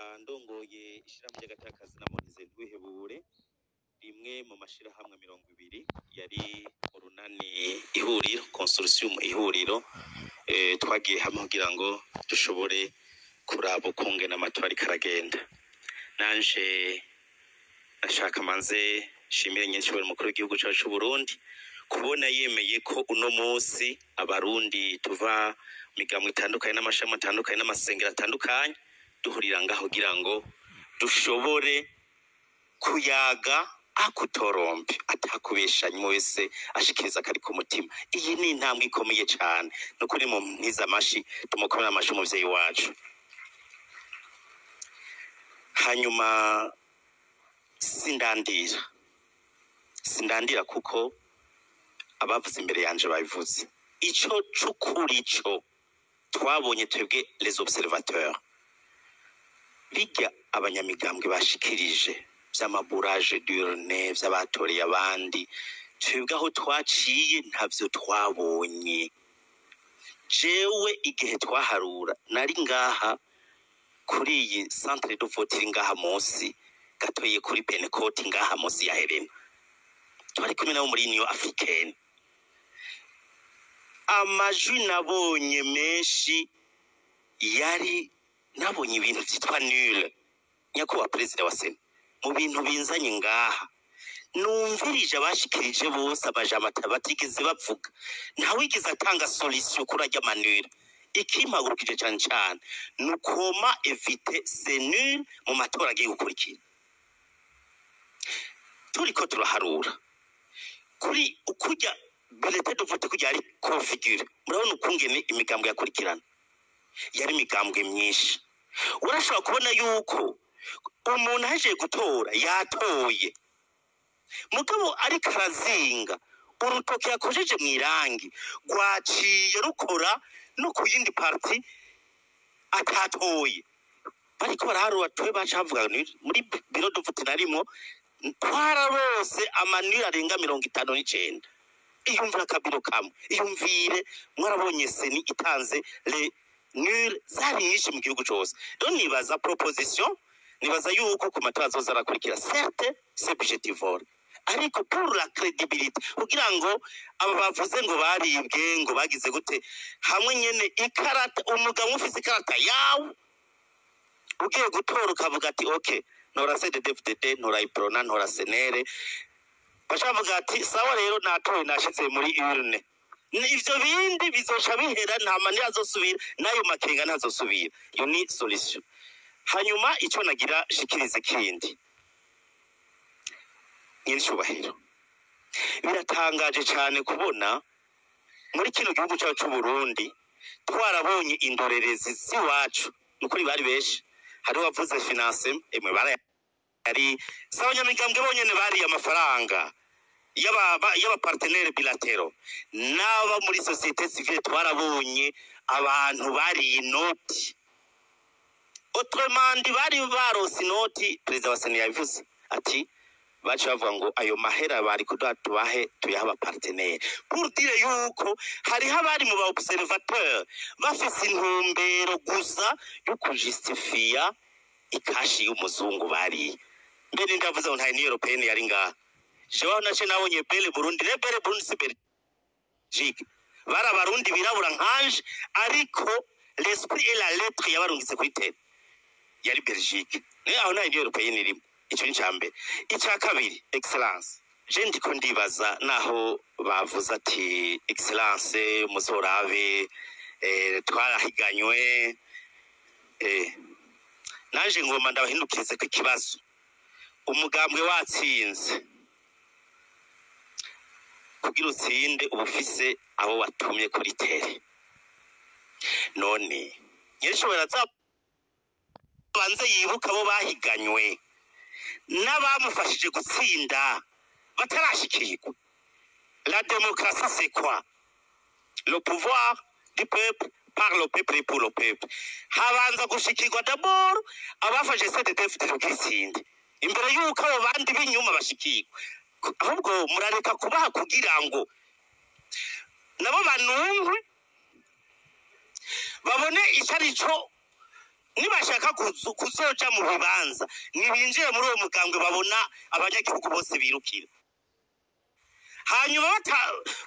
Ndongoye ishirahamwe ry'agatakazi na Monize Ntwihebure, rimwe mu mashirahamwe 20 yari mu runani ihuriro consortium ihuriro. Twagiye hamwe kugira ngo dushobore kuraba ukungene amatora ariko aragenda. Nanje nashaka manze nshimire nyinshi umukuru w'igihugu cacu c'Uburundi kubona yemeye ko uno munsi Abarundi tuva mu migambwe itandukanye n'amashami atandukanye n'amasengero atandukanye duhurira ngaho kugira ngo dushobore kuyaga akutorombe, atakubeshanya, umwe wese ashikiriza akari ku mutima. Iyi ni intambwe ikomeye cane. Nukuri mu mpiza amashi, tumukomere amashi umuvyeyi wacu. Hanyuma sindandira kuko abavuze imbere yanje babivuze. Ico c'ukuri co twabonye twebwe les observateurs, bijya abanyamigambwe bashikirije vy'ama bourrage d'urne, vy'abatoreye abandi, twebwe aho twaciye ntavyo twabonye. Jewe igihe twaharura nari ngaha kuri iyi centre de vote iri ngaha munsi gatoye kuri Pentecote, ngaha munsi ya Helena. Twari kumwe nabo muri Union Africaine. Amajwi nabonye menshi yari, nabonye ibintu vyitwa nul. Nyakubahwa perezida wa CENI, mu bintu binzanye ngaha, numvirije abashikirije bose amajambo batigeze bavuga, ntawigeze atanga solution kuri arya ma nuls. Ikimpagurukije cane cane ni comment éviter ces nuls mu matora agiye gukurikira. Turiko turaharura kuri ukurya bulletin de vote kurya ari configuré, murabona ukungene imigambwe yakurikirana, yari imigambwe myinshi. Urashobora kubona yuko umuntu ahejeje gutora yatoye, mugabo ariko arazinga urutoki yakojeje mu irangi rwaciye rukora no ku yindi parti atatoye. Bariko baraharura, twe baca bavuga muri bureau de vote narimo, twararose ama nuls arenga 59. Iyumvira akabiro kamwe, iyumvire mwarabonye CENI itanze les nuls zari nyinshi mu gihugu cose. Rero nibaza proposition, nibaza yuko ku matora azoza arakurikira, certes c'est budgétivore, ariko pour la crédibilité, kugira ngo aba bavuze ngo baribwe, ngo bagize gute, hamwe nyene ikarata, umugabo ufise ikarata yawe ugiye gutora ukavuga ati: "OK, ntora CNDD-FDD, ntora UPRONA, ntora CNL," bacavuga ati: "Sawa rero, natoye, nashitse muri urne." Ivyo bindi bizoca bihera, nta mani azosubira n'ayo makenga ntazosubira. Iyo ni solution. Hanyuma ico nagira shikirize kindi, nyiricubahiro, biratangaje cane kubona muri kino gihugu cyacu c'Uburundi twarabonye indorerezi z'iwacu. Nukuri bari benshi. Hariho wavuze financement, emwe yari si abanyamigambwe bonyene bariye amafaranga y'aba partenaires bilatéraux, n'aba muri société civile. Twarabonye abantu bariye inoti. Autrement dit, bari barose inoti. Perezida wa CENI yabivuze ati baca bavuga ngo ayo mahera bari kuduha tubahe, tuyahe aba partenaires, pour dire yuko hariho abari mu ba observateur bafise intumbero gusa yo kujustifiya ikashi y'umuzungu bariye. Mbere ndavuze ngo nta Union Européenne yari ngaha. Jewe nace nabonye Bel Burundi, le Bel Burundi si Belgique, bari Abarundi birabura nkanje, ariko l'esprit et la lettre yabarungitse kuri terrain yari Belgique. Niyo aho nta Union Européenne irimo. Ico ni icambere. Ica kabiri, excellence, je ndiko ndibaza naho bavuze ati: "Excellence, muzorabe, twarahiganywe." Nanje ngomba ndabahindukirize ku ikibazo. Umugambwe watsinze, kugira utsinde uba ufise abo watumye kuri terrain. None nyirishobora azabanze yibuka abo bahiganywe n'abamufashije gutsinda batarashikirwa. La démocratie, c'est quoi? Le pouvoir du peuple, par le peuple et pour le peuple. Habanza gushikirwa d'abord abafashe CNDD-FDD kugisinde imbere y'uko abo bandi b'inyuma bashikirwa. Ahubwo murareka kubaha kugira ngo nabo banumve, babone icyo ari cyo. Nibashaka kuzoja mu bibanza, nibinjire muri uwo mugambwe babona abanyagihugu bose birukira. Hanyuma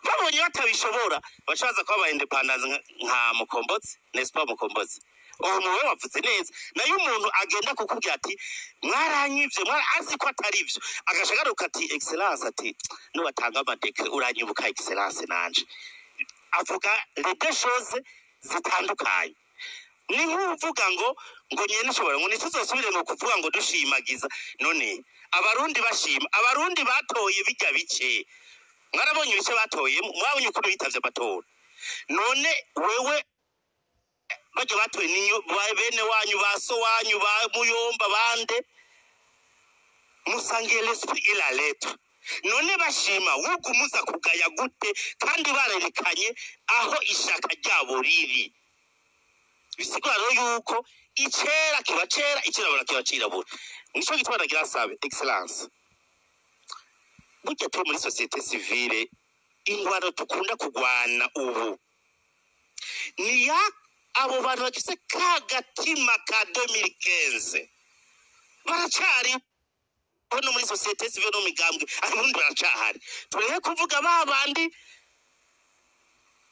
babonye batabishobora, baca baza kuba aba indépendants nka Mukombozi, n'est-ce pas Mukombozi? Uwo muwe wavuze neza. Nayo umuntu agenda kukubwira ati mwaranyivye, azi ko atari ivyo, agaca agaruka ati excellence, ati nubatanga ama décrets uranyibuka excellence. Nanje avuga les deux choses zitandukanye. Ni nk'uvuga ngo nyene ushobora ngo ntituzosubire ngo kuvuga ngo dushimagiza. None Abarundi bashima, Abarundi batoye bijya bice, mwarabonye ibice batoyemo, mwabonye ukuntu bitavye amatora. None wewe bajya batoye ninyo bene wanyu, ba so wanyu, ba muyomba, bande musangiye l'esprit et la lettre. None bashima wugumuza kugaya gute kandi barerekanye aho ishaka ryabo riri? Bisigura rero yuko icera kiba cera, icirabura kiba cirabura. Nico gituma nagira sabe excellence, burya turi muri société civile, ingwano dukunda kugwana ubu ni ya abo bantu bafise ka gatima ka 2015. Baracari no muri société civile no mu migambwe, ariko ubundi baracahari. Tureke kuvuga ba bandi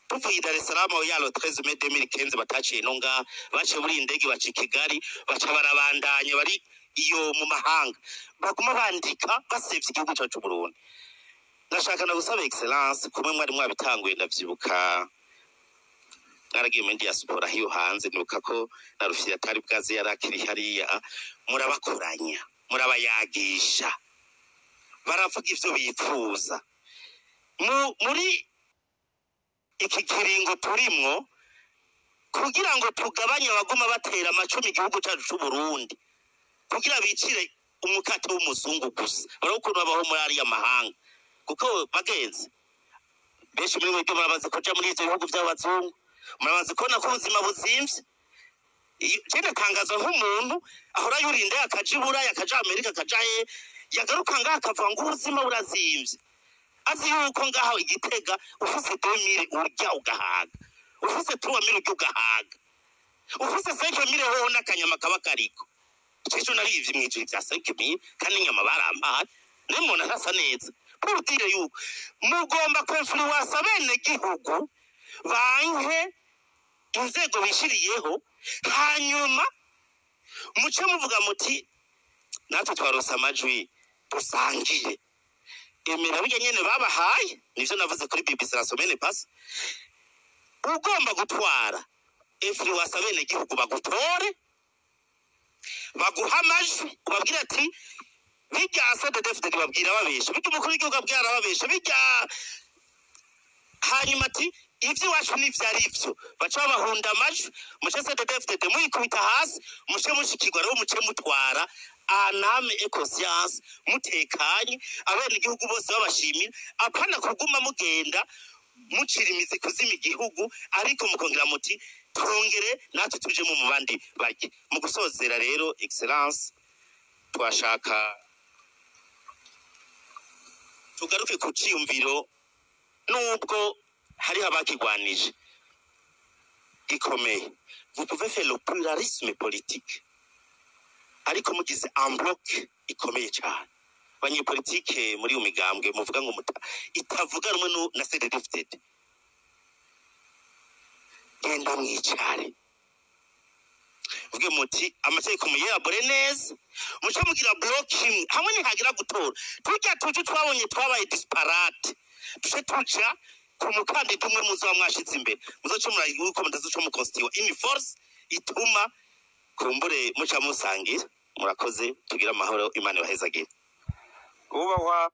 tuvuye i Dar es Salaam ya le 13 mai 2015, bataciye no ngaha, baciye muri iyi ndege baca i Kigali, baca barabandanya bari iyo mu mahanga, baguma bandika basevye igihugu cyacu Burundi. Ndashaka na gusaba excellence, kumwe mwari mwabitanguye, ndavyibuka mwaragiye muri diaspora hiyo hanze, nibuka ko na Rufyiri atari bwaze, yari akiri hariya, murabakoranya, murabayagisha, baravuga ivyo bifuza. Muri iki kiringo turimwo, kugira ngo tugabanye abaguma batera amacumu igihugu cyacu c'u Burundi kugira bicire umukate w'umuzungu gusa, barabona ukuntu babaho muri ariya mahanga. Kuko bagenzi benshi muri mwebwe muramaze kuja muri ivyo bihugu vy'abazungu, muramaze kubona ko ubuzima buzimvye. Je ndatangazwa nk'umuntu ahora yurinda akaja i Buraya, akaja Amerika, akaja he, yagaruka ngaha akavuga ngo ubuzima burazimvye, azi yuko ngaho igitega ufise 2000 urya ugahaga, ufise 3000 urya ugahaga, ufise 5000 hoho n'akanyama kaba kariko. Ejo narivye mw'ijoro vya 5000 kandi inyama barampaye, nayo umuntu ntasa neza. Pour dire yuko mugomba kwinfluencer bene gihugu banke inzego bishiriyeho, hanyuma muce muvuga muti natwe twarose amajwi dusangire. Emera burya nyene babahaye. Nivyo navuze kuri BBC la semaine passée. Ugomba gutwara, influence bene gihugu bagutore, baguha amajwi, ubabwira ati bijya CNDD-FDD babwira babesha, bijya umukuru w'igihugu abwira arababesha bijya, hanyuma ati ivy'iwacu n'ivyo ari vyo, baca babahunda amajwi, muce CNDD-FDD muyikubita hasi, muce mushikirwa rero, muce mutwara en âme et conscience, mutekanye, abenegihugu bose babashimira. Apana kuguma mugenda mucira imizi kuzima igihugu, ariko mukongera muti twongere natwe tujemo mu bandi barye. Mu gusozera rero excellence, twashaka tugaruke ku ciyumviro, nubwo hariho abakigwanije gikomeye. Vous pouvez faire le pluralisme politique, ariko mugize un bloc ikomeye cyane. Abanyepolitike muri iyo migambwe muvuga ngo itavuga rumwe na CNDD-FDD, genda mwicare, uvuge muti amategeko muyabure neza, muce mugira bloc imwe hamwe. Nihagira gutora, turya tuje twabonye twabaye disparate, tuce tuja ku mukandida umwe muzoba mwashize imbere, muzoce murayuko mudazoca muconstituer une force ituma kumbure muca musangira. Murakoze, tugire amahoro, Imana ibahezagire. Ubahwa.